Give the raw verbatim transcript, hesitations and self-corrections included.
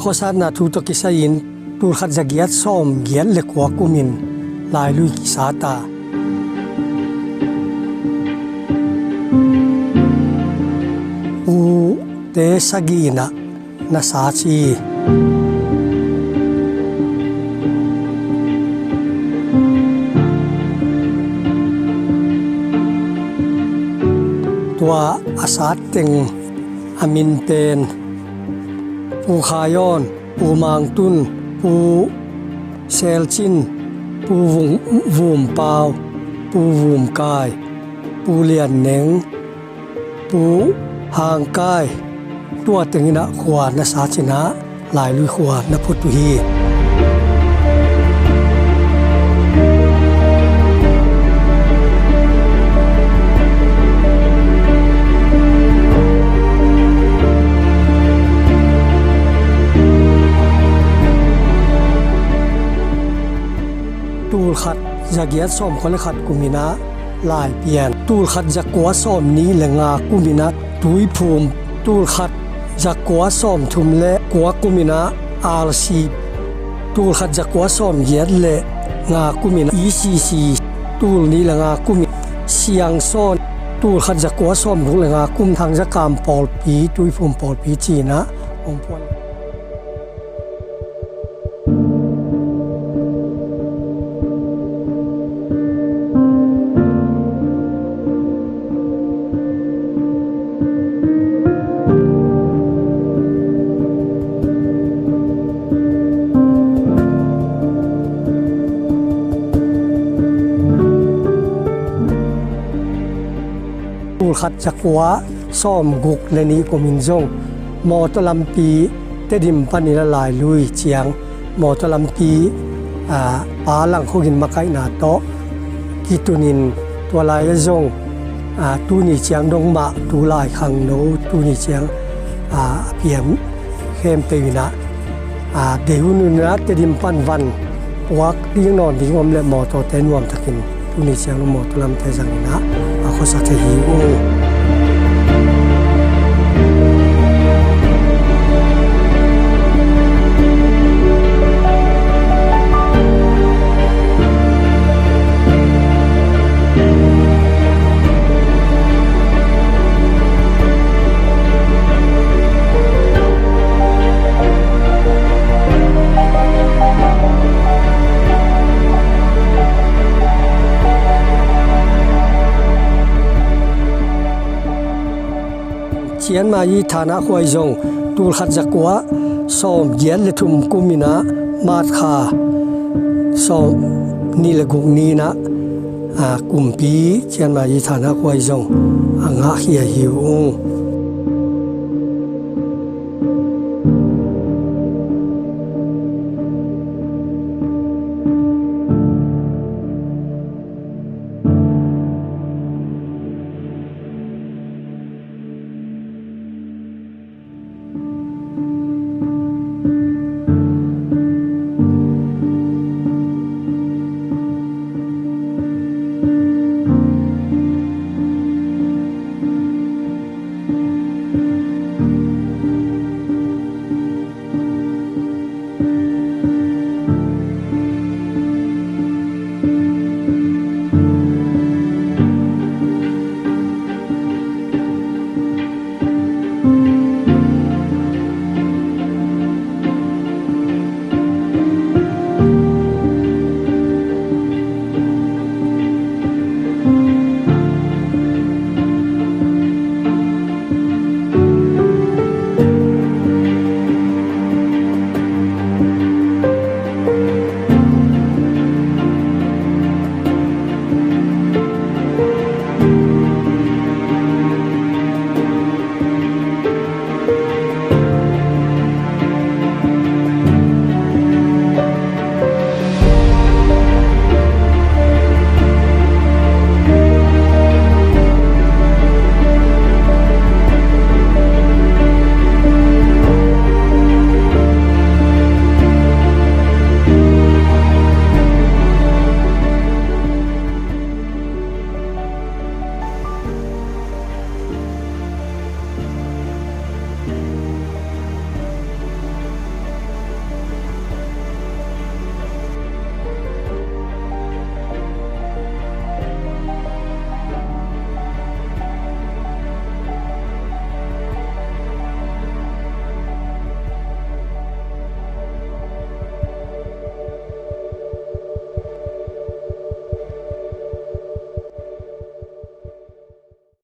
Khuasatna thu tawh kisai-in tulkhat zagiat sawmgiat le kua kumin lailui kisat a, ute sagih in ah na sat hi. Tua a sat teng a min pen Pu Khai Awn, Pu Mang Tun, Pu Sel Cin, Pu Vum, Vum Pau, Pu Vum Kai, Pu Lian Neng, Pu Hang Kai, tua teng in ah khua na sat in ah lailui khua na phut uh hi. Tulkhat zagiat sawmkua le khat kumin ah Laipian, tulkhat zakua sawmnih le nga kumin ah Tuiphum, tulkhat zakua sawmthum le kua kumin ah Alsip, tulkhat zakua sawmgiat le nga kumin ah E C C, tulnih le nga kumin Siangsawn, tulkhat zakua sawmguk le nga kum Thangzakam pawlpi, Tuiphum pawlpi ci-in ah hong phuan. Tulkhat zakua sawmguk le nih kumin zong mawtaw lampi Tedim panin a lailui ciang mawtaw lampi, aa, pa lang khogin makaihna tawh kitunin tua lai-ah zong, aa, tuni ciang dong mah tulai khangno tuni ciang, aa, a piang khempeuh in ah, aa, deih hunhun in ah Tedim pan van puak ding nawn ding om leh mawtawte nuamtakin tuni ciang lo mawtaw lamte zangin ah a khuasa thei hi ung. Chiang Mai i Thana khuai zong tulkhat zakua sawmgiat le thum kumin ah March kha sawmnih le guk ni-in ah, aa, kumpi Chiang Mai i Thana khuai zong a ngahkhia hi ung.